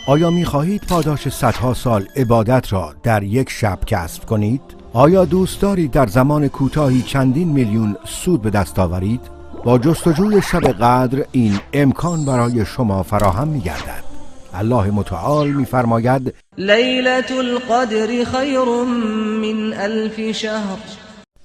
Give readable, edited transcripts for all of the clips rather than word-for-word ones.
آیا می‌خواهید پاداش صدها سال عبادت را در یک شب کسب کنید؟ آیا دوست دارید در زمان کوتاهی چندین میلیون سود به دست آورید؟ با جستجوی شب قدر این امکان برای شما فراهم می‌گردد. الله متعال می‌فرماید: لیلة القدر خیر من الف شهر.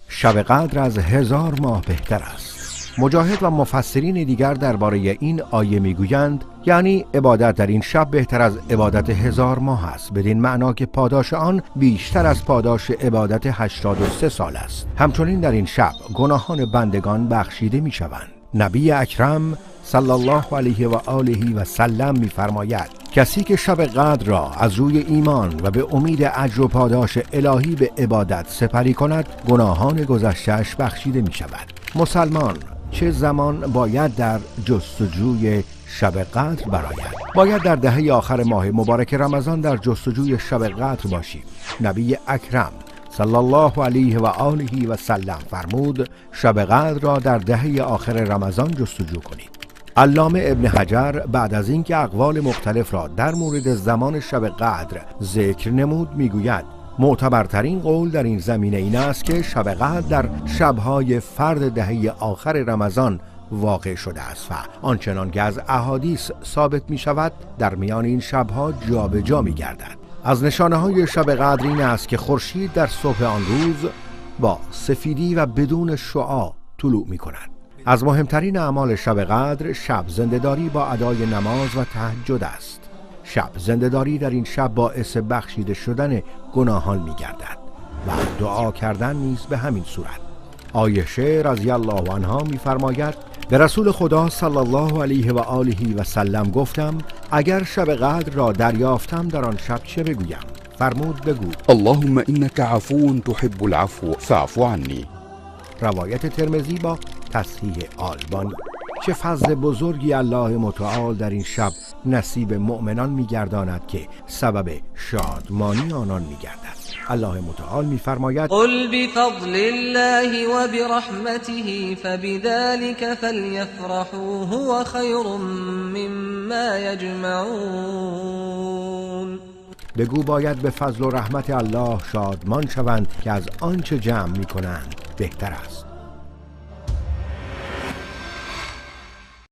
شب قدر از 1000 ماه بهتر است. مجاهد و مفسرین دیگر درباره این آیه میگویند یعنی عبادت در این شب بهتر از عبادت 1000 ماه است، بدین معنا که پاداش آن بیشتر از پاداش عبادت 83 سال است. همچنین در این شب گناهان بندگان بخشیده میشوند. نبی اکرم صلی الله علیه و آله و سلم میفرماید کسی که شب قدر را از روی ایمان و به امید اجر و پاداش الهی به عبادت سپری کند، گناهان گذشته‌اش بخشیده میشود. مسلمان چه زمان باید در جستجوی شب قدر براید؟ باید در دهه آخر ماه مبارک رمضان در جستجوی شب قدر باشیم. نبی اکرم صلی الله علیه و آله و سلم فرمود شب قدر را در دهه آخر رمضان جستجو کنید. علامه ابن حجر بعد از اینکه اقوال مختلف را در مورد زمان شب قدر ذکر نمود میگوید معتبرترین قول در این زمینه این است که شب قدر در شب‌های فرد دهه آخر رمضان واقع شده است و آنچنان که از احادیث ثابت می شود در میان این شب‌ها جابجا می گردد. از نشانه های شب قدر این است که خورشید در صبح آن روز با سفیدی و بدون شعاع طلوع می کند. از مهمترین اعمال شب قدر شب زنده‌داری با ادای نماز و تهجد است. شب زنده‌داری در این شب باعث بخشیده شدن گناهان می‌گردد و دعا کردن نیز به همین صورت. عایشه رضی الله عنها می‌فرماید به رسول خدا صلی الله علیه و آله و سلم گفتم اگر شب قدر را دریافتم در آن شب چه بگویم؟ فرمود بگو اللهم انک عفو تحب العفو فاعف عنی. روایت ترمذی با تصحیح آلبانی. چه فضل بزرگی الله متعال در این شب نصیب مؤمنان می‌گرداند که سبب شادمانی آنان می‌گردد. الله متعال می‌فرماید قل بفضل الله و برحمته فبذلك فلیفرحوا هو خیر مما یجمعون. بگو باید به فضل و رحمت الله شادمان شوند که از آنچه جمع می‌کنند بهتر است.